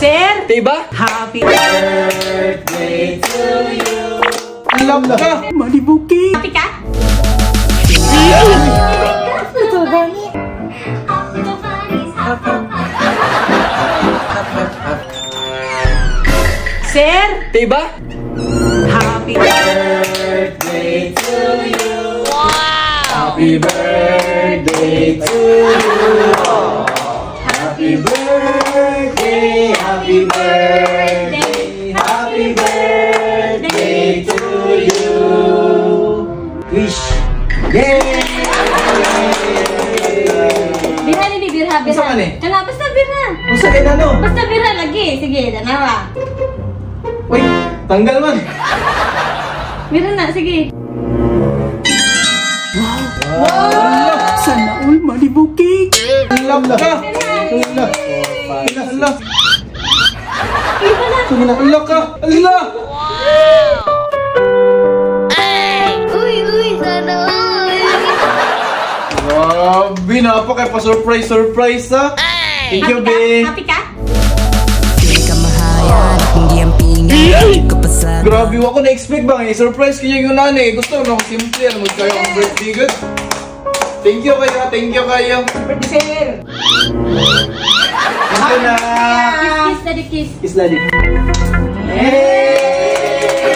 Sir! Diba? Happy Birthday to you. Love ka! Malibu cake! Happy ka? Sir! Diba? Happy Birthday to you. Wow! Happy birthday to you. Happy birthday, happy birthday, happy birthday to you. Wish. Yay! Birha ni birha, birha. Unsa man eh? Kana, basta birha. Unsa kay na no? Basta birha lagi. Sige, danawa. Uy, tanggal man. Birha na, sige. Sana all Malibu cake! Love ka. Ala. Ala. Iba na. Ala ka. Ala. Uy, uy, sana all. Grabe, napaka pa surprise surprise ha. Thank you, Happy ka? be. Happy ka? Grabe, wako na-expect ba nga surprise kayo yung nanay. Gusto mo ako simple, alam mo kayo ang birthday good. Thank you kayo, thank you kayo. Birthday, sir! Thank you na. Kiss, kiss, daddy, kiss. Kiss daddy. Hey!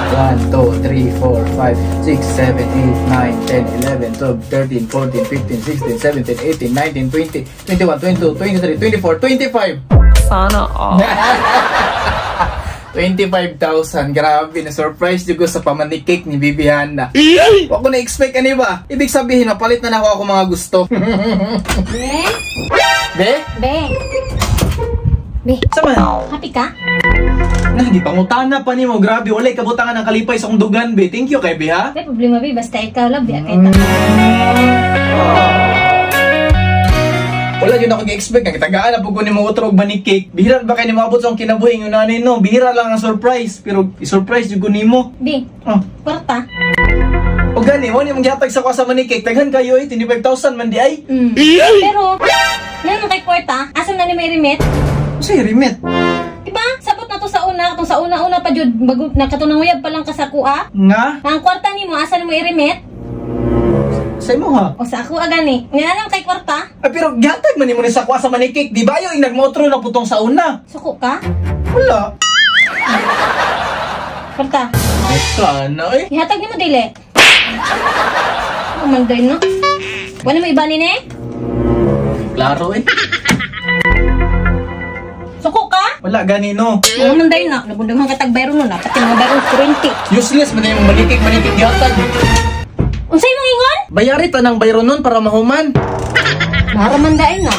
1, 2, 3, 4, 5, 6, 7, 8, 9, 10, 11, 12, 13, 14, 15, 16, 17, 18, 19, 20, 21, 22, 23, 24, 25. Sana all. 25,000. Grabe, na-surprise jud ko sa pamanik cake ni Bibi Hana. Wa ko na-expect ani ba? Ibig sabihin, napalit na nako ako mga gusto. Be? Be? Be. Be. Sama? Happy ka? Nah, gipangutana pa nimo. Grabe, walay kabutangan ng kalipay sa akong dugan, be. Thank you kay be, ha? Be, problema be. Basta ikaw lang, be. Akay ta. Wala yun ako gi-expect nga gitagaan na pud ko nimo otro og manik cake. Bihira ba kay nimo abot sa akong kinabuhi yung nanay no? Bihira lang ang surprise, pero i-surprise jud ko nimo. Be, Oh. kwarta. O gani, mo ni mong gihatag sa ko sa manik cake. Daghan kayo eh, 25,000 man di ay. Pero, ngayon kay kwarta, asa na ni may remit? Unsay remit? Diba? Sabot na to sa una, katong sa una-una pa jud, bago nakatunanguyab pa lang ka sa kuha. Nga? Ang kwarta nimo asa na mo i-remit? Sa imo ha? O sa ako agani. Nga lang kay kwarta? Ay, pero gihatag man nimo ni sa kuha sa manik cake, di ba? Ayo yung nagmotro na putong sa una. Suko ka? Wala. Kwarta. Sana eh. Ihatag nimo dili. Oh, manday no. Wala mo ibani ni? Klaro eh. Suko ka? Wala gani no. Oh, manday na. Nabundang katag bayro no na. Pati mga bayro kurente. Useless man yung manik cake, manik cake gihatag. Unsay mong ingon? Bayari ta ng bayro nun para mahuman. Mara man daay na.